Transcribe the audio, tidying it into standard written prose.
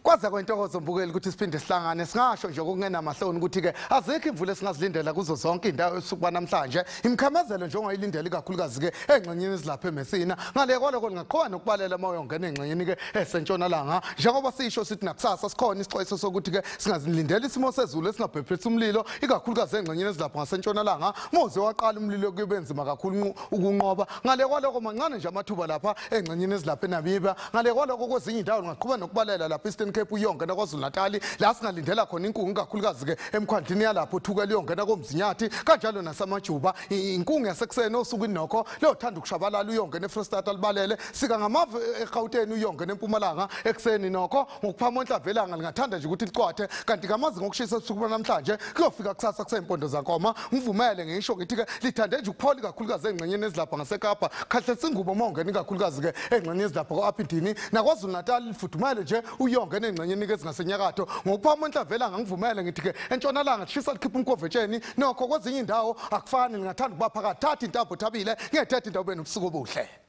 Kwaze kwentokozo mbukeli ukuthi siphinde sihlangane. Singasho nje okungenamahloni ukuthi-ke azikho imvula esingazilindela kuzo zonke iy'ndawo esuku banamhlanje. Imikhamezelo nje ongayilindela ikakhulukazi-ke engxenyeni ezilapha eMessina. Ngale kwaloko lingaqhubeka nokubalela uma uyongena engxenyeni-ke esentshonalanga. Njengoba sisho sithi nakusasa sikhona isixwayiso sokuthi-ke singazilindela isimo sezulu esingabhebhetha umlilo ikakhulukazi engxenyeni ezilapha ngasentshonalanga. Muze waqala umlilo kube nzima kakhulu ukunqoba. Ngale kwaloko mancane nje amathuba lapha engxenyeni ezilapha eNamibia. Ngale kwaloko kwezinye iy'ndawo lingaqhubeka nokubalela lapha Eastern Cape uyongena KwaZulu-Natal, la singalindela khona inkungu ikakhulukazi-ke emkhwandlini yalapho Thukela uyongena koMzinyathi, kanjalo nasamajuba. Inkungu yasekuseni osukwini nokho liyothanda ukushabalala uyongena eFrostata libalele. Sika ngamavu eGauteng uyongena eMpumalanga ekuseni nokho ngokuphama onhlavelanga lingathanda nje ukuthi licwathe, kanti ngamazinga okushisa ebusuku banamhlanje kuyofika kusasa kuseyimpondo zankoma. Ngivumele ngisho ngithi-ke lithande nje ukuphola ikakhulukazi engxenyeni ezilapha ngaseKapa. Khahlesa ingubo uma ungena ikakhulukazi-ke engxenyeni ezilapha ko-Apidini naKwaZulu-Natal lifudumele nje uyongena engxenyeni ezingasenyakatho. Ngokuphama onhlavelanga ngivumele ngithi-ke entshonalanga lishisa likhipha umkhovetsheni nokho kwezinye indawo akufani, lingathanda ukuba phakathi. Thatha intambo thabile ngethethe indawo benobusuku obuhle.